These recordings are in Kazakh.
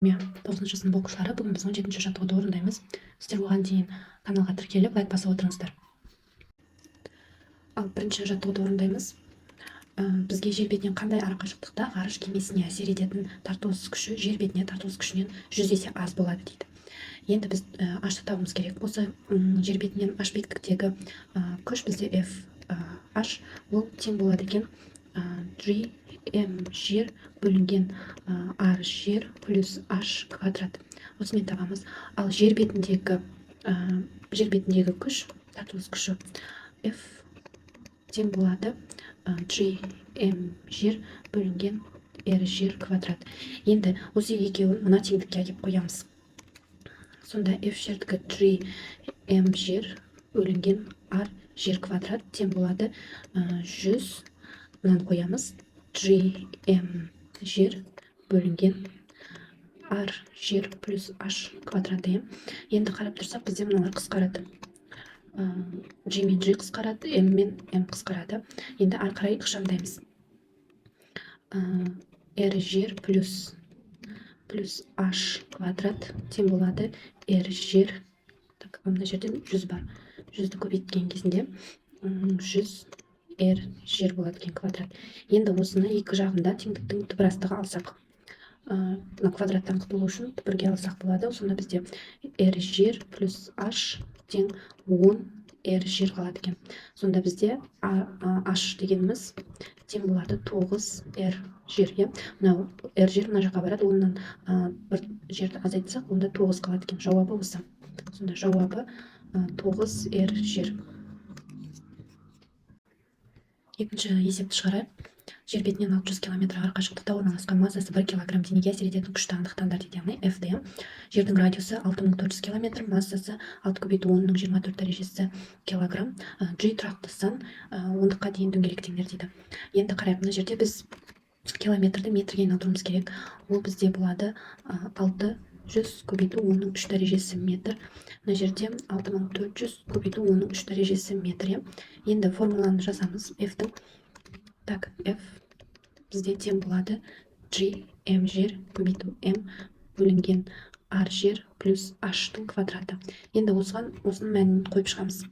Тоғызыншы сынып оқушылары, бүгін біз 17-ші жаттығуды орындаймыз. Сіздер оған дейін каналға тіркеліп, лайк басып отырыңыздар. Ал бірінші жаттығуды орындаймыз. Бізге жер бетінен қандай арақашықтықта ғарыш кемесіне әсер ететін тартылыс күші жер бетіне тартылыс күшінен 100 есе аз болады дейді. Енді біз h-ты табуымыз керек. Осы жер бетінен h биіктіктегі күш бізде F h, ол тең болады екен G M жер бөлінген R жер плюс h квадрат. Осымен табамыз. Ал жер бетіндегі күш, тартылыс күші F тең болады G M жер бөлінген R жер квадрат. Енді осы екеуін мына теңдікке әкеліп қоямыз. Сонда F жердікі G M жер бөлінген R жер квадрат тең болады 100, мынаны қоямыз, G M жер бөлінген R жер плюс H квадрат, иә. Енді қарап тұрсақ, бізде мыналар қысқарады. G мен G қысқарады, M мен M қысқарады. Енді ары қарай ықшамдаймыз. R жер плюс H квадрат тең болады R жер. Так, мына жерден 100 бар. 100-ді көбейткен кезінде 100 R жер болады екен квадрат. Енді осыны екі жағында теңдіктің түбір астыға алсақ, мына квадраттан құтылу үшін түбірге алсақ болады. Сонда бізде R жер плюс H тең 10 R жер қалады екен. Сонда бізде H дегеніміз тең болады 9 R жер, иә. Мынау R жер мына жаққа барады, оннан бір жерді азайтсақ, онда 9 қалады екен. Жауабы осы. Сонда жауабы 9 R жер. Екінші есепті шығарайық. Жер бетінен 600 километр арақашықтықта орналасқан массасы 1 килограмм денеге әсер ететін күшті анықтаңдар дейді, яғни F ді. Жердің радиусы 6400 километр, массасы 6 көбейту 10-ның 24 дәрежесі килограмм. G тұрақты сан, ондыққа дейін дөңгелек теңдер дейді. Енді қарайық, мына жерде біз километрді метрге айналдыруымыз керек. Ол бізде болады 600 көбейту 10-ның 3 дәрежесі метр. Мына жерде 6400 көбейту 10-ның 3 дәрежесі метр, иә. Енді формуланы жазамыз F-тің. Так, F бізде тең болады G M жер көбейту M бөлінген R жер плюс H-тың квадраты. Енді осыған осының мәнін қойып шығамыз.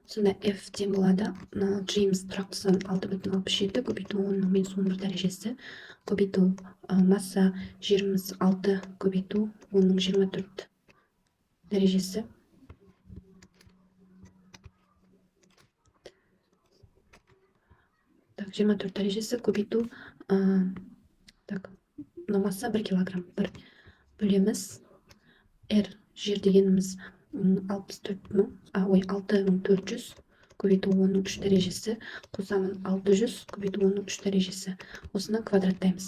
Сонда F тең болады, мына G-міз тұрақты сан 6,67 көбейту 10-ның минус 11 дәрежесі көбейту масса жеріміз 6 көбейту 10-ның 24 дәрежесі. Так, 24 дәрежесі көбейту, так, мына масса 1 килограмм, 1 бөлеміз R жер дегеніміз алпыс төрт мың, ой, 6400 көбейту 10-ның 3 дәрежесі, қосамын 600 көбейту 10-ның 3 дәрежесі. Осыны квадраттаймыз.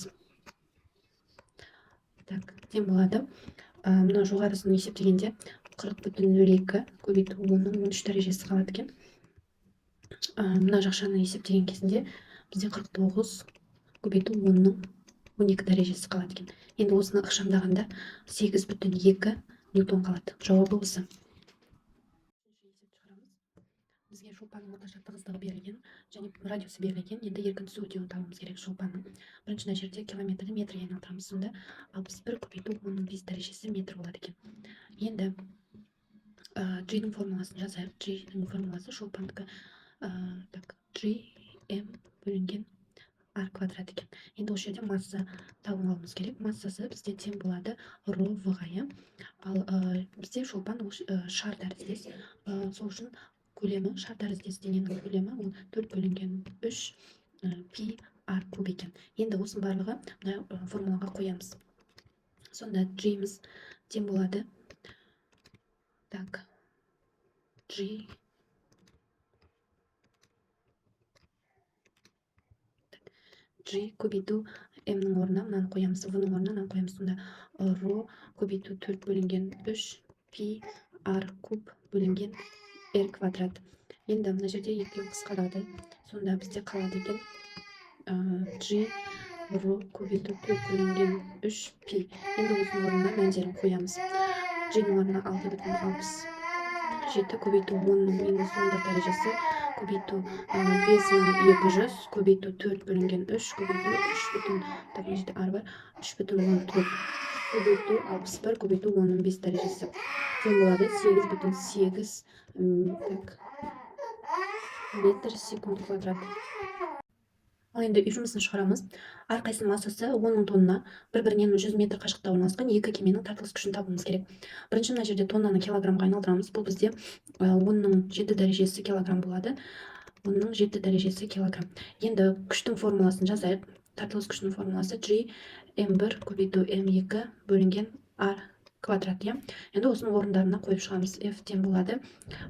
Так, тең болады. Мына жоғарысын есептегенде 40,02 көбейту 10-ның 13 дәрежесі қалады екен. Мына жақшаны есептеген кезінде бізде 49 көбейту 10-ның 12 дәрежесі қалады екен. Енді осыны ықшамдағанда 8,2 ньютон қалады. Жауабы осы. Бізге шолпанның орташа тығыздығы берілген және радиусы берілген. Енді еркін түсу үдеуін табуымыз керек шолпанның. Бірінші мына жерде километрді метрге айналдырамыз. Сонда 61 көбейту 10-ның 5 дәрежесі метр болады екен. Енді G-дің формуласын жазайық. G-дің формуласы шолпандікі, так, G M бөлінген R квадрат екен. Енді осы жерде масса тауып алуымыз керек. Массасы бізде тең болады ро В-ға, иә. Ал бізде шолпан ол шар тәріздес. Сол үшін көлемі, шар тәріздес дененің көлемі ол 4 бөлінген 3 пи R куб екен. Енді осының барлығы мына формулаға қоямыз. Сонда G-міз тең болады. Так, G G көбейту M-нің орнына мынаны қоямыз, V-ның орнына мынаны қоямыз. Сонда ро көбейту 4 бөлінген 3 пи R куб бөлінген R квадрат. Енді мына жерде екеуі қысқарады. Сонда бізде қалады екен G ро көбейту 4 бөлінген 3 пи. Енді осының орнына мәндерін қоямыз. G-нің орнына 6,67 көбейту 10-ның минус 11 дәрежесі Көбейту 5200 көбейту 4 бөлінген 3 көбейту 3 бүтін, так, мына жерде ар бар, 3,14 көбейту 61 көбейту 10-ның 5 дәрежесі тең болады 8,8, так, метр секунд квадрат. Ал енді үй жұмысын шығарамыз. Әрқайсының массасы 10 000 тонна, бір бірінен 100 метр қашықтықта орналасқан екі кеменің тартылыс күшін табуымыз керек. Бірінші мына жерде тоннаны килограммға айналдырамыз. Бұл бізде 10-ның 7 дәрежесі килограмм болады. 10-ның 7 дәрежесі килограмм. Енді күштің формуласын жазайық. Тартылыс күшінің формуласы G М1 көбейту М2 бөлінген R квадрат, иә. Енді осының орындарына қойып шығамыз. F тең болады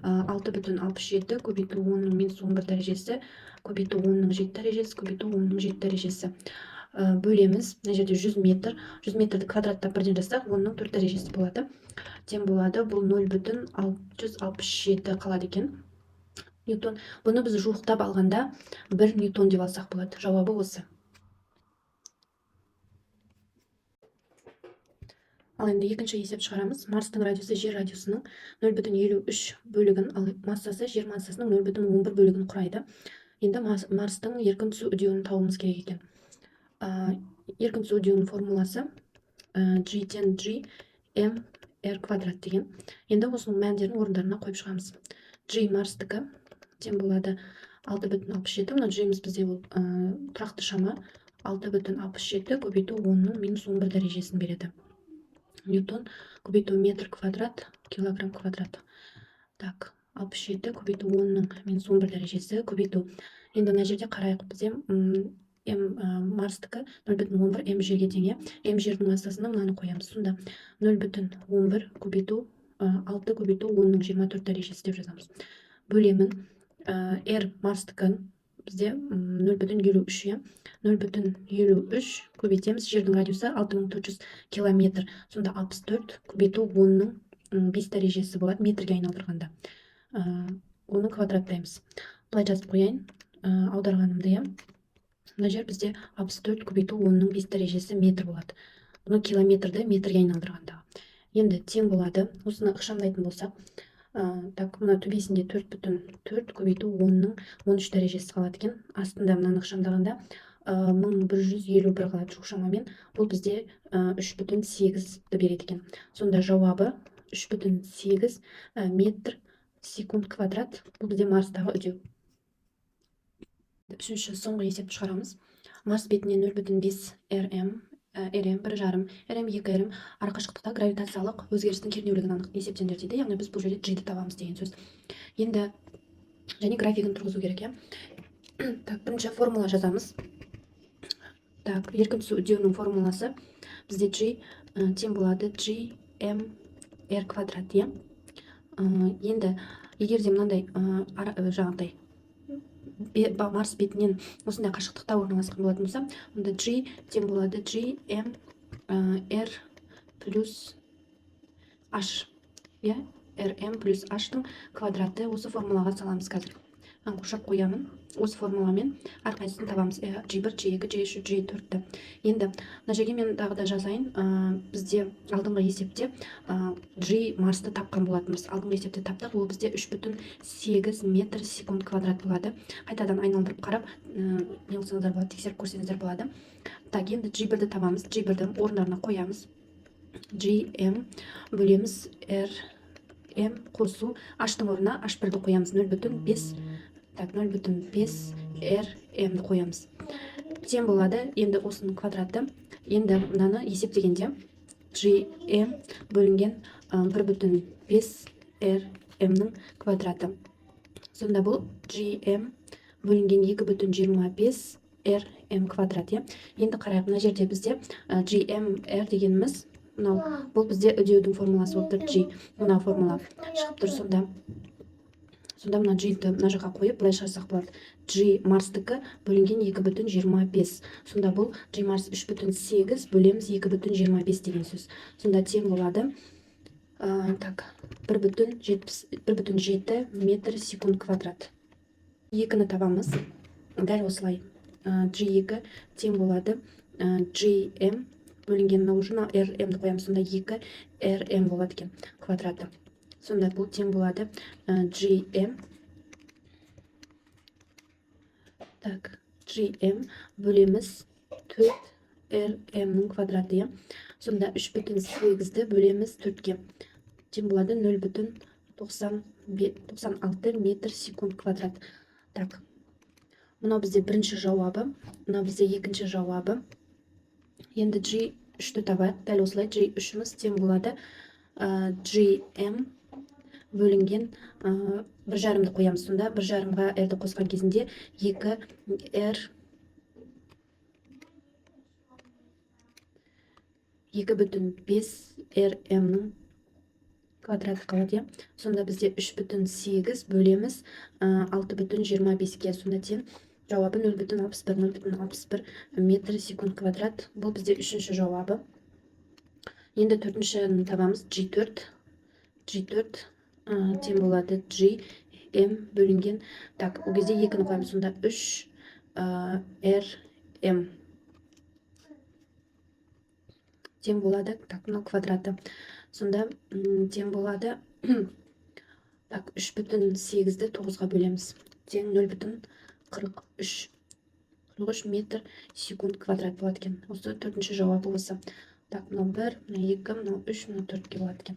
6,67 көбейту 10-ның минус 11 дәрежесі көбейту 10-ның 7 дәрежесі көбейту 10-ның 7 дәрежесі. Бөлеміз. Мына жерде 100 метр, 100 метрді квадраттап бірден жазсақ, 10-ның 4 дәрежесі болады. Тең болады бұл 0,667 қалады екен ньютон. Бұны біз жуықтап алғанда 1 ньютон деп алсақ болады. Жауабы осы. Ал енді екінші есеп шығарамыз. Марстың радиусы Жер радиусының 0,53 бөлігін, ал массасы Жер массасының 0,11 бөлігін құрайды. Енді Марстың еркін түсу үдеуін табуымыз керек екен. Еркін түсу үдеуінің формуласы G тең G M R квадрат деген. Енді осының мәндерін орындарына қойып шығамыз. G Марстікі тең болады 6,67. Мына G-міз бізде ол тұрақты шама, 6,67 көбейту 10-ның минус 11 дәрежесін береді. Ньютон көбейту метр квадрат килограмм квадрат. Так, 67 көбейту 10-ның минус 11 дәрежесі көбейту. Енді мына жерде қарайық, бізде М Марстікі 0,11 М жерге тең, иә. М жердің массасына мынаны қоямыз. Сонда 0,11 көбейту 6 көбейту 10-ның 24 дәрежесі деп жазамыз. Бөлемін. R Марстікі бізде 0,53, иә. 0,53 көбейтеміз. Жердің радиусы 6400 километр. Сонда 64 көбейту 10-ның 5 дәрежесі болады метрге айналдырғанда. Оны квадраттаймыз. Былай жазып қояйын, аударғанымды, иә. Мына жер бізде 64 көбейту 10-ның 5 дәрежесі метр болады. Бұны километрді метрге айналдырғанда. Енді тең болады. Осыны ықшамдайтын болсақ, так, мына төбесінде 4,4 көбейту 10-ның 13 дәрежесі қалады екен. Астында мынаны ықшамдағанда 1151 қалады жуық шамамен. Бұл бізде 3,8-ді береді екен. Сонда жауабы 3,8 метр секунд квадрат. Бұл бізде Марстағы үдеу. Үшінші, соңғы есепті шығарамыз. Марс бетінен 0,5 рм, рм 1,5 рм, 2 рм арақашықтықта гравитациялық өзгерістің кернеулігін анық есептеңдер дейді. Яғни біз бұл жерде g-ді табамыз деген сөз. Енді және графигін тұрғызу керек, иә. Так, бірінші формула жазамыз. Так, еркін түсу үдеуінің формуласы бізде g тең болады g m r квадрат, иә. Енді егер де мынандай жаңағыдай Марс бетінен осындай қашықтықта орналасқан болатын болса, онда g тең болады g m r плюс h, иә, rm плюс h-тың квадраты. Осы формулаға саламыз қазір. Қоршап қоямын. Осы формуламен әрқайсысын табамыз: g1, g2, g3, g4-ті. Енді мына жерге мен тағы да жазайын. Бізде алдыңғы есепте g Марсты тапқан болатынбыз. Алдыңғы есепте таптық, ол бізде 3,8 метр секунд квадрат болады. Қайтадан айналдырып қарап, не қылсаңыздар болады, тексеріп көрсеңіздер болады. Так, енді g1-ді табамыз. G1-ді орындарына қоямыз. Gm бөлеміз r m қосу h-тың орнына h1-ді қоямыз, 0,5, так, 0,5 r m-ді қоямыз. Тең болады енді осының квадраты. Енді мынаны есептегенде gm бөлінген 1,5 r m-нің квадраты. Сонда бұл gm бөлінген 2,25 r m квадрат, иә. Енді қарайық, мына жерде бізде gm r дегеніміз мынау, бұл бізде үдеудің формуласы болып тұр. G мына формула шығып тұр. Сонда мына g-ді мына жаққа қойып, былай шығарсақ болады: g Марстікі бөлінген 2,25. Сонда бұл g Марс 3,8 бөлеміз 2,25 деген сөз. Сонда тең болады так, 1,70, 1,7 метр секунд квадрат. Екіні табамыз дәл осылай. G2 тең болады gm бөлінген, мына уже мына rm-ді қоямыз, сонда 2 rm болады екен квадраты. Сонда бұл тең болады gm Так, GM бөлеміз 4 RM-нің квадраты, иә. Сонда 3,8-ді бөлеміз 4-ке. Тең болады 0,96 метр секунд квадрат. Так, мынау бізде бірінші жауабы, мынау бізде екінші жауабы. Енді G3-ті табайық. Дәл осылай G3-іміз тең болады GM бөлінген 1,5-ды қоямыз. Сонда 1,5-ға R-ді қосқан кезінде 2 R 2,5 RM-нің квадраты қалады, иә. Сонда бізде 3,8 бөлеміз 6,25-ке. Сонда тең жауабы 0,61, 0,61 метр секунд квадрат. Бұл бізде үшінші жауабы. Енді төртіншіні табамыз. G4. G4 тең болады G M бөлінген. Так, ол кезде 2-ні қоямыз. Сонда 3 R M тең болады. Так, мынау квадраты. Сонда тең болады. Так, 3,8-ді 9-ға бөлеміз. Тең 0,43. 43 метр секунд квадрат болады екен. Осы төртінші жауабы осы. Так, мынау 1, мынау 2, мынау 3, мынау 4-ке болады екен.